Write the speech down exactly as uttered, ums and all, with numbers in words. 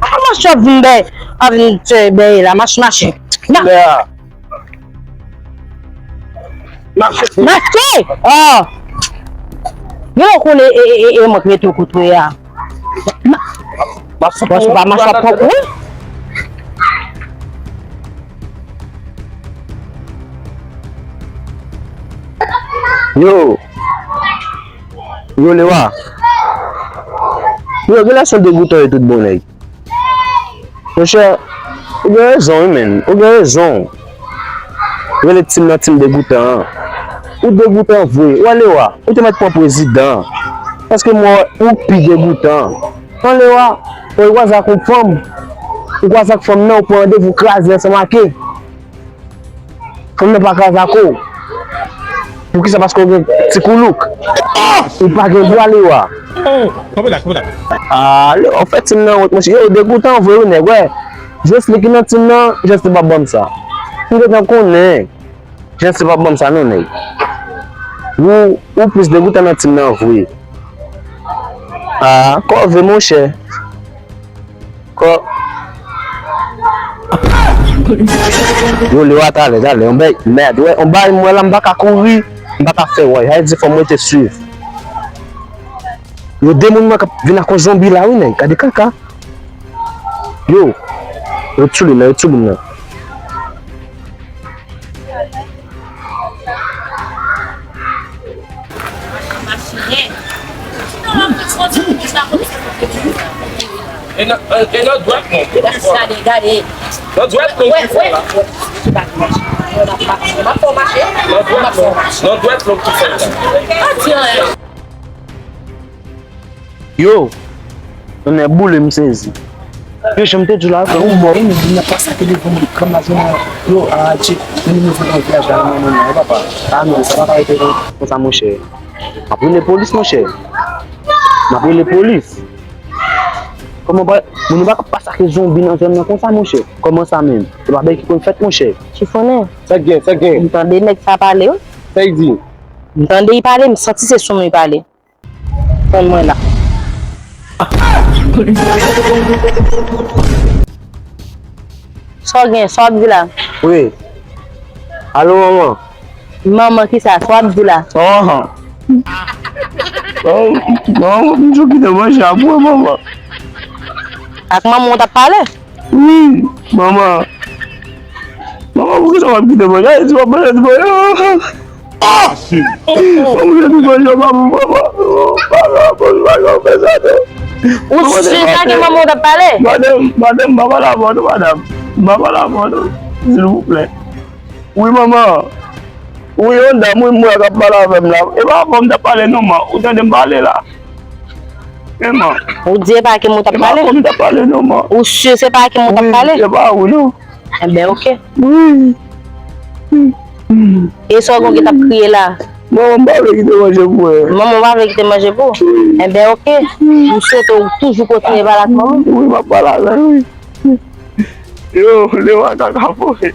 Kòman w ap vin bèy, w ap vin fè bèy la? Mache, mache. Lè a. Mache. Mache! Oh! Gen lè w konnen e, e, e, e mwen k rete w kote w ye a. Ma-, Mache. Bon, se pa mache w ap pran kou. Yo. Yo, Lewa. Yo, genlè se yon degoutan yo tout bon nèg. Monchè, ou gen rezon wi, menn. Ou gen rezon. Rele tim nan tim degoutan an. Ou degoutan vre. Ou ale wa. Ou te mèt pran prezidan. Paske mwen, ou pi degoutan. Ale wa. Ou kwaze ak yon fanm. Ou kwaze ak fanm nan, ou pran randevou kraze ansanm ak li. Fanm nan pa kraze ak ou. Poukisa? Paske w gen ti koulouk. Ou pa gen dwa, Lewa. Oh, kanpe la, kanpe la. Ah, Lewa, w fè tim nan wont, monchè. Yo, degoutan vre wi, nèg, wè. Jès li ki nan tim nan, Jès li p ap ban m sa. M gentan konnen. Jès li p ap ban m sa, non, nèg. Ou, ou plis degoutan nan tim nan vre. Ah, kòve, monchè. Kò. Yo, Lewa, talè, talè. On bèy, mèd, wè, on bèy, mwen la, m pa ka kouri, m pa ka fè, wè. Sa vle di, fò m rete swiv. Yo, de moun mwen k ap vin ak on zonbi la, wi, nèg. Gade kaka. Yo, yo tchouli nan, yo tchouli nan. E nan, e, e nan dwèt nou ki fò la. Nan dwèt nou ki fò la. Nan dwèt nou, nan dwèt nou ki fò la. Yo, tonnè boule m sezi. Yo, jan m te di w la, frè, ou mò wi, men moun nan pase ake devan mwen, kranm la, yo, a, tchik, men nou fè yon vyaj la, non, non, non, papa. A, non, sa pa ka rete konsa, monchè. M ap rele polis, monchè. M ap rele polis. Kòman pa, moun yo pa ka pase ake zonbi nan zòn nan konsa, monchè. Kòman sa menm? Se pa bagay ki konn fèt, monchè. Chifonnen. Sa k gen, sa k gen? M tande nèg sa pale, wi. Sa y di? M tande y pale, m santi se sou mwen y pale. Tann mwen la. Sa w gen? Sa w ap di la? Wi. Alo, manman. Manman kisa? Sa w ap di la? Anhan. Oh, manman, m di w kite manje a pou mwen, manman. Ak manman w t ap pale? Wi, manman. Manman, poukisa w ap kite mwen? Gade, ti papa, ti papa. Ah! Manman, gade, ti papa, manman. Ou si sa ke manman w t ap pale? Madanm, madanm, pa pale avè w non, madanm. Pa pale avè w non, silvouplè. Wi, manman. Wi, yon dam, wi, m wè k ap pale avè m la. E pa avè w m t ap pale non, man. Ou tande m pale la? E man. Ou di e pa ak moun w t ap pale? E pa avè w m t ap pale non, man. Ou si se pa ak moun w t ap pale? Wi, e pa ou non. Enben, oke. Wi. E sa w gen w t ap kriye la? Manman, m pa vle kite manje pou mwen. Manman, w pa vle kite manje pou ou? Wi. Enben, oke. M swete w toujou kontinye pale ak manman. Wi, m ap pale avè l, wi. Yo, Lewa kaka foye.